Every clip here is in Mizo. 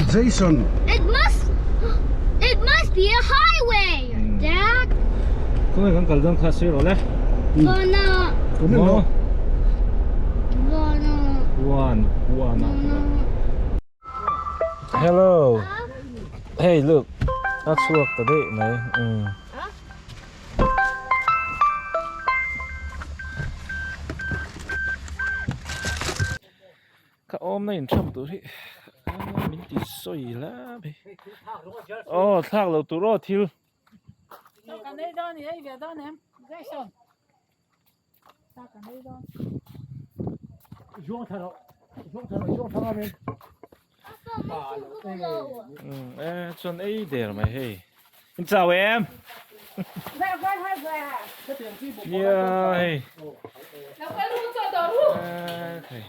Jason. It must it must be a highway, Dad. Khawnge kan kal dawn kha sir awle. Vana. Maw. Vana. One one ah. Hello. Hey look. A chhuak ta daih mai. Um. Ka awmna intham tur hi min ti sawi la mai. Aw thlak lo tur aw thil. E chuan ei der mai hei. In chau em? Nia hei. Thei.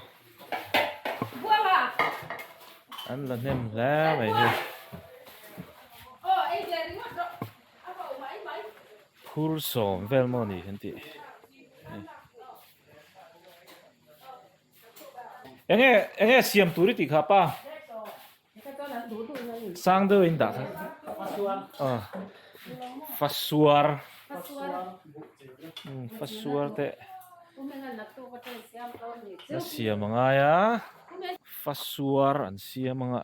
An la hnem hle mai hei. Phur sawm vel maw ni an tih. Enge enge siam tur i tih kha pa? Sang deuh in dah kha. Ah. Fasuar. Fasuar te. A siam a ngai a. Fasuar an siam anga.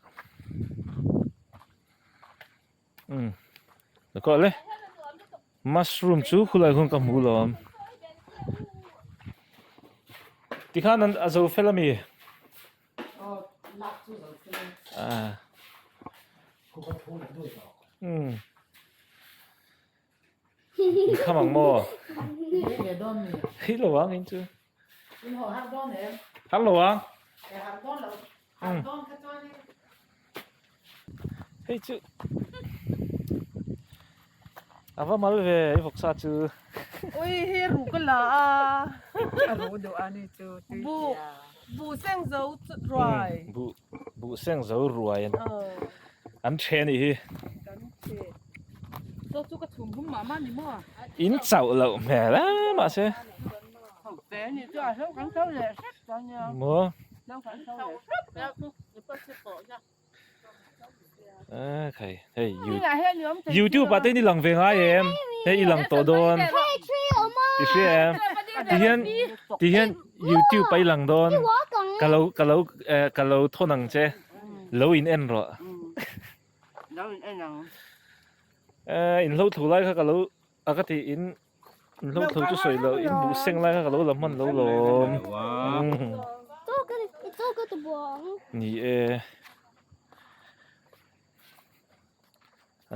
Umm ka le mushroom chu khulai khawn ka hmu lo ang tikhan an a zo fel ami ah umm kham ang maw hi lo ang in chu har lo ang Hei chu a va mal ve i vawksa chu. Ui hi ru ka la a. A ru duh a ni chu tui tia. Bu seng zo ruai. Bu bu seng zo ruai an an the ni hi. Kan the. Chaw chu ka chhum hum mah mah ni maw. In chauh loh hmel e mahse. Ho te ni chu a hlo kan tho leh hrep chuan nia. Maw. Hlo kan tho leh hrep. A khai hei youtube ah te in i lang ve ngai em hei i lang tawh dawn i hria em ti hian ti hian youtube ah i lang dawn ka lo ka lo eh ka lo thawn ang che lo in en rawh eh in hlo thu lai kha ka lo a ka ti in In hlo tho chu sawi loh in buh seng lai kha ka lo la hman lo lawm. Ni e.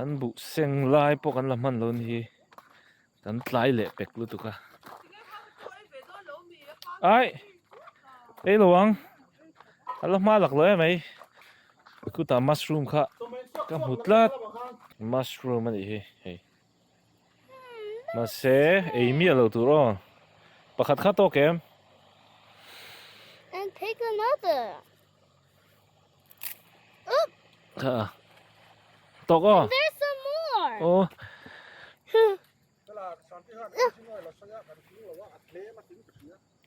An buh seng lai pawh kan la hman lo ni hi. Kan tlai leh pek lutuk a. Ai. Ei lo ang. A la hma lak lo emai. Khutah mushroom kha ka hmu tlat. Mushroom a nih hi hei. Mahse ei miah lo tur aw. Pakhat kha tawk em? And pick another. Oop. Kha. Tawk aw. There's some more. Aw.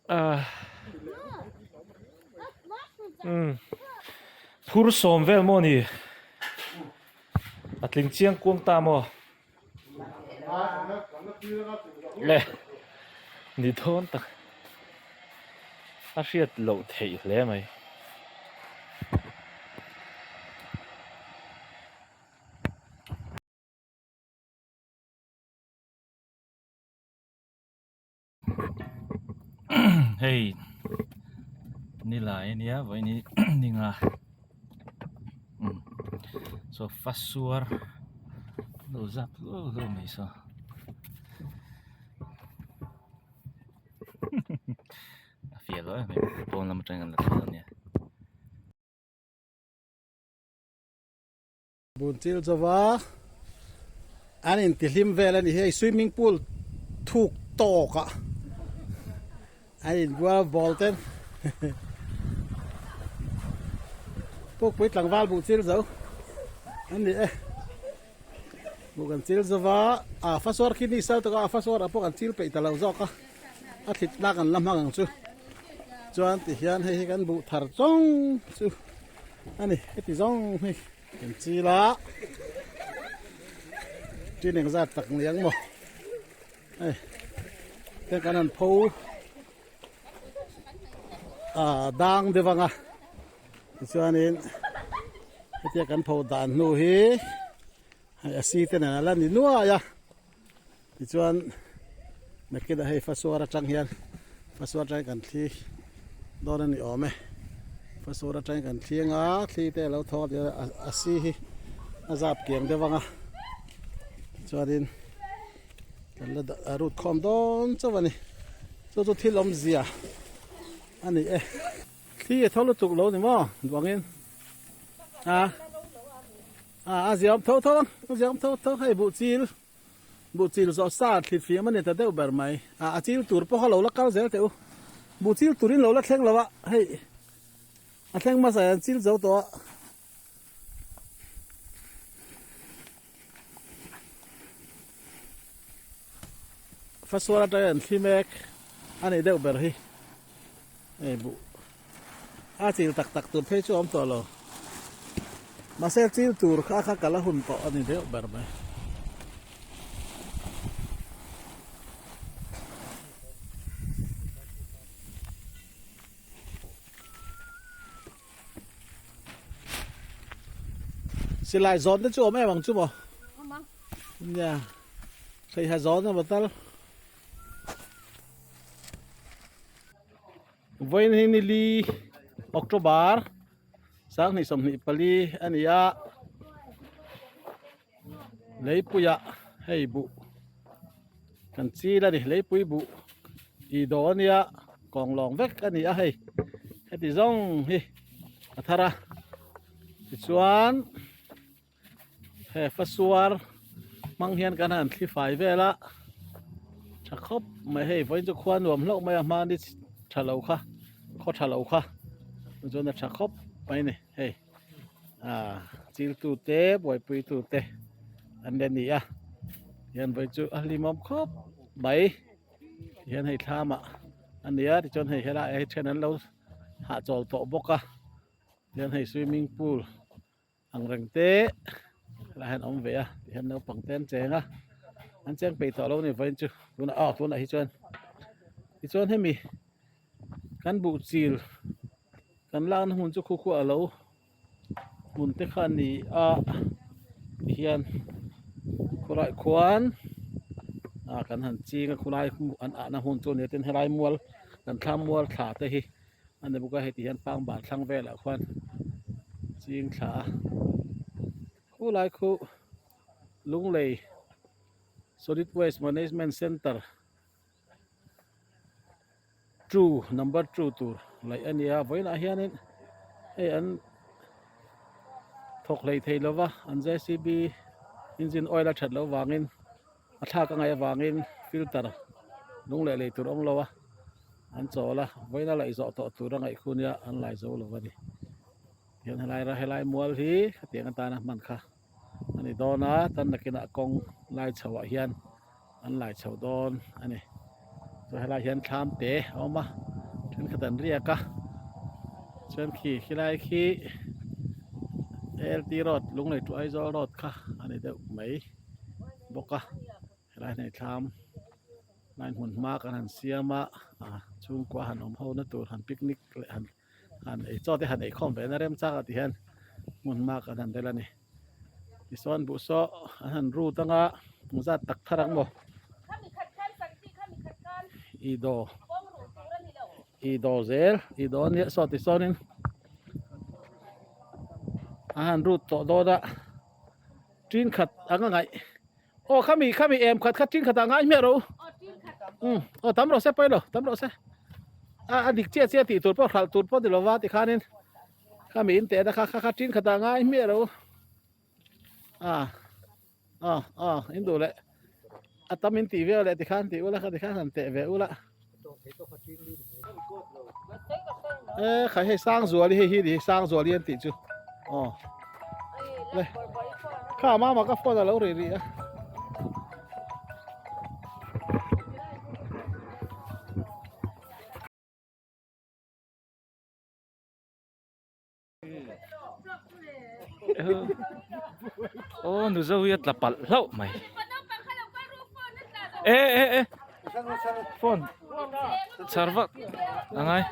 Ah. Um. Phur sawm vel maw ni? A tling chiang kuang ta maw? Le. Ni dawn tak. A hriat loh theih hle mai. Hei nilai ania vawiin hi ninga saw fasuar lo zap luau luau mai saw a fiah lo em em pawn lam atangin an la thla ania. Bunchil chauva an intihlim vel a ni hei swimming pool thuk tawk ah an inbual a ball ten pukpui tlangval buhchil zo an ni e buh kan chil zova a fasuar khi ni sal tawk a a fasuar ah pawh kan chil peih ta lo zawk a a thlit lak an la hmang ang chu chuan tihian hei hi kan buh thar chawng chu a ni heti zawng hi. Kan chil a tin eng zat tak ni ang maw hei te kan han pho ah dang deuh ang a tichuanin hetia kan pho dan hnu hi hei a si te nen a la ni nuai a tichuan nakinah hei fasuar atang hian fasuar atangin kan thli dawn a ni awm e fasuar atangin kan thli anga thli te alo thaw a a si hi a zap kiang deuh ang a tichuanin kan la rut khawm dawn chauh a ni chu chu thil awmzia a ni e thli a tho lutuk lo ni maw duangin a a ziam tho tho ang a ziam tho tho hei buh chil. Buh chil zawh sa thli fiam a ni ta deuh ber mai. A chil tur pawh kha lo la kal zel teh u. Buh chil turin lo la thleng lo a, hei a thleng hmasa hian chil zo tawh a. Fasual atanga an thli mek a nih deuh ber hi. Hei buh a chil tak tak tur phei chu a awm tawh lo. Mahse chil tur kha kha kal a hun tawh a ni deuh ber mai. Silai zawn te chu awm em ang chu maw? Awm ang. Nia. Hreiha zawn emaw tal. Vawiin hi nili October sanghnih 24 a ni a leipuiah hei buh kan chil a ni leipui buh tih dawh a nia kawng lawng vek a ni a hei heti zawng hi a thar a tichuan He fasuar hmang hian kan han thli fai vel a tha khawp mai hei vawiin chu khua nuam hlauh mai a hmani tha lo kha khaw tha lo kha chuan a tha khawp mai a ni hei ah chil tu te buaipui tu te an la ni a hian vawiin chu a hlimawm khawp mai tihian hei thlam ah a ni a tichuan hei helai ah hi then an lo hahchawl tawh bawk a tihian hei swimming pool. Ang reng te helai hian a awm ve a tihian naupang te an cheng a an cheng peih tawh lo a ni vawiin chu tunah aw tunah hi chuan tichuan hemi kan buh chil kan lakna hmun chu khu khu a lo hmun te kha a ni a tihian khawlai khuan ah kan han ching a khawlai an ahna hmun chu a ni a tin helai mual kan thlam mual thla te hi. A ni bawk a heti hian pangbal thlang velah khuan ching thla a khulai khu Lunglei Solid Waste Management Centre two number two tur laih a ni a vawiinah hianin hei an thawk hlei thei lova an J_C_B engine oil a that loh vangin a thlak a ngaih avangin filter lung leh lei tur a awm lo a an chawl a vawiin a laih zawh tawh tur a ngaih khu nia an lai zo lo a ni tihian helai helai mual hi khatiang atana hman kha a ni dawn a tan nakinah kawng lai chho ah hian an lai chho dawn a ni chuan helai hian thlam te a awm a thenkhat an riak a chuan khi khilai khi L_T road Lunglei to Aizawl road kha a ni deuh mai. bawk a helai hian hei thlam line hmun hma kan han siam a ah chhungkua han awm ho na tur han picnic leh han han ei chaw te han ei khawm ve na remchang ah ti hian hmun hma kan han rel a ni tichuan buh saw an han rut anga zat tak thar ang maw i daw i daw zel i daw ania saw tichuanin an han rut tawh dawn a. Tin khat anga ngaih aw khami khami em khat kha tin khat ah ngai hmiah ro um aw tam rawh se pawi lo tam rawh se a a dik chiah chiah tih tur pawh hralh tur pawh ni lova tikhanin khami in tehna kha kha kha tin khat ah ngai hmiah ro a a a in duh leh a tam in tih viau leh tikhan tih ula kha tikhan han teh ve ula e khai hei Sangzuali hei hi ni Sangzuali an tih chu aw le kha mama ka phone a lo ri ri a. Aw nu zo hi a tla palh hlauh mai. E e e phone chhar vak a ngai.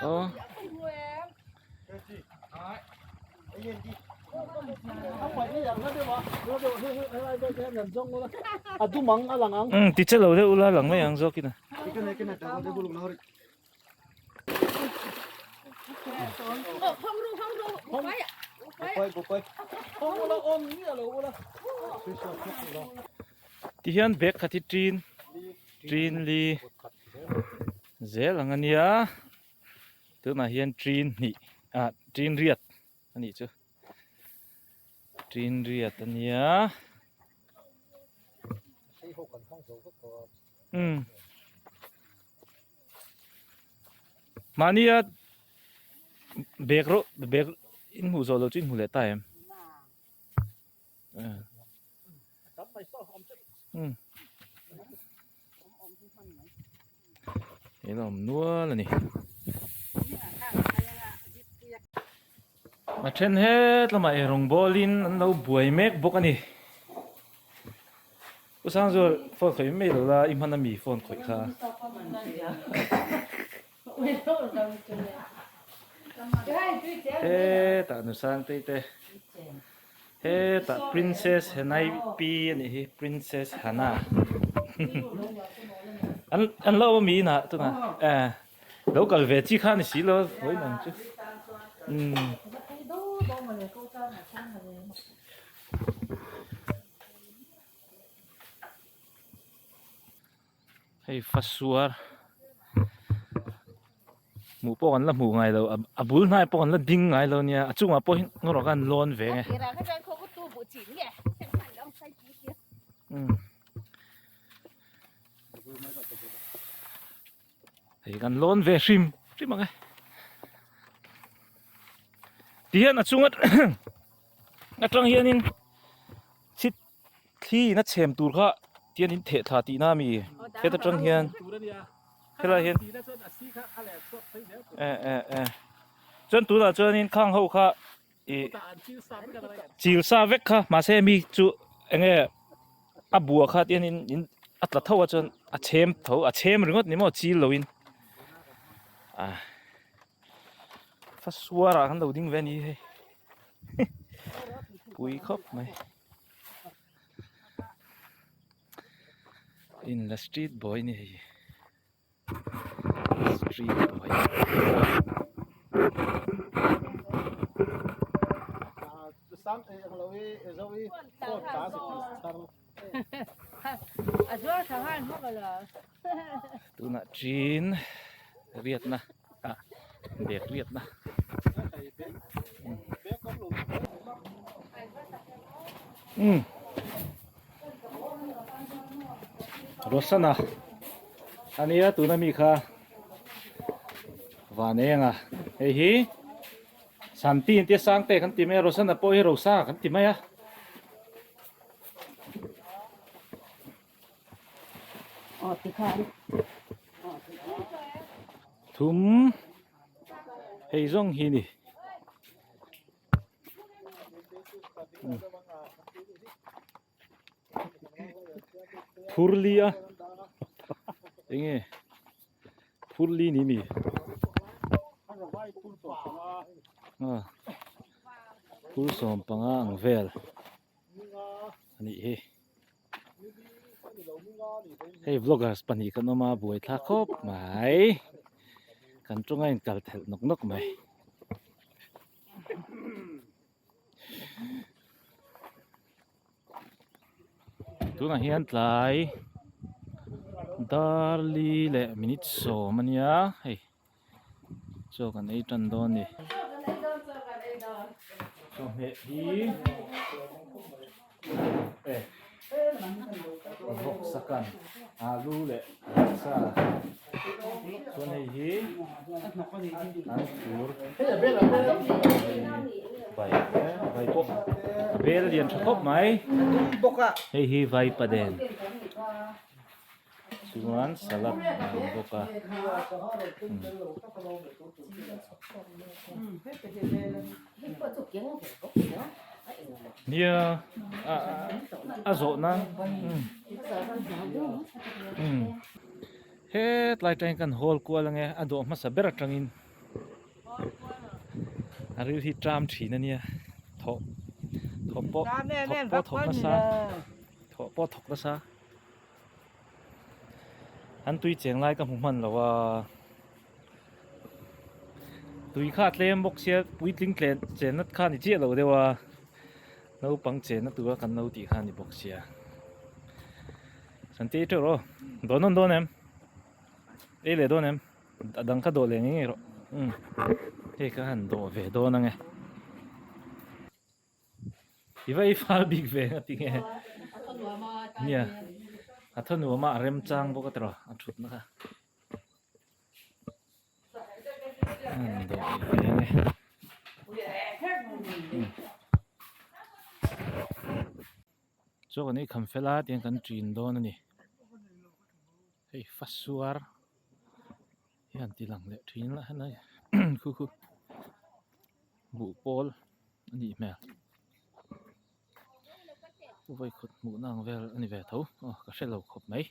Aw. Ti che lo deuh ula lang mai ang zawk in a. Ti hian bag khat hi tin tin li zel ang a nia tunah hian tin hnih ah tin riat a nih chu tin riat a nia. Umm mahnia bag rawh bag in hmuh zawh loh chu in hmu leh ta em umm ilo awm nual a ni a then het lamah eirawng bawlin an lo buai mek bawk a ni. Pu Sangzual phone khawih mai lo la i hman ami phone khawih kha. Hetah nu Sangtei te hetah Princess Hanai pi anih hi Princess Hana an an lo awm ami inah tunah eh lo kal ve chi kha ni si lo vawiin ang chu umm. Hei fasuar hmuh pawh kan la hmuh ngai lo a bul hnai pawh kan la ding ngai lo nia a chungah pawh hi ngaw rawh khan lawn ve nge hei kan lawn ve hrim hrim ang e tihian a chunga atang hianin chhit thli in a chhem tur kha tian in theh thla tihna a mi heta tang hian helai hian eh eh eh chuan tunah chuanin khang ho kha ih chil sa vek kha mahse mi chu eng nge a bua kha tianin in a tla tho a chuan a chhem tho a chhem ringawt ni maw chil loin ah. Fasuar ah kan lo ding ve a ni hei pui khawp mai in la street boy a ni hei street boy tunah chin riatna ah bag riatna umm Rosana ania tuna mi kha van eng a hei hi Santi an tia Sangte kan ti mai a Rosana pawh hi Rosa kan ti mai a. Thum hei zawng hi ni phurli a enge phurli ni mi phur sawm panga ang vel a nih hi. Hei vloggers pahnih kan awm a buai thlak khawp mai kan tawnga in kal thelh nawk nawk mai. Tunah hian tlai darli leh minute sawm a nia hei. Chaw kan ei tan dawn a ni. Chawhmeh hi eh. Vawksa kan alu leh vawksa chuan hei hi an fur vai vai pawh a bel lian tha khawp mai hei hi vaipaden chuan salad a awm bawk a nia a zawh nan umm hetlai atangin kan hawl kual ange a dawh hmasa ber atangin a ril hi tram thin ania thawh thawh pawh thawk pawh thawk nasa thawh pawh thawk nasa. An tui cheng lai ka hmu hman lo a tui kha a tlem bawk sia puitling tlen chenna kha ni chiah lo deuh a naupang chenna tura kan lo tih kha a ni bawk sia Santei teuh rawh dawn nawn dawn em ei leh dawn em a dang kha dawh leh ngei ngei rawh umm hei ka han dawh ve dawn ang e. I va i fal bik ve nga ti nge nia a thaw nuam a a rem chang bawk a tiraw a thut na kha an dawh leh ve ange chaw kan ei kham fel a tiang kan ṭin dawn a ni hei fasuar hian ti lang leh ṭhin la helai khu khu buh pawl a nih hmel vawikhawt hmuhna ang vel a ni ve tho aw ka hre lo khawp mai.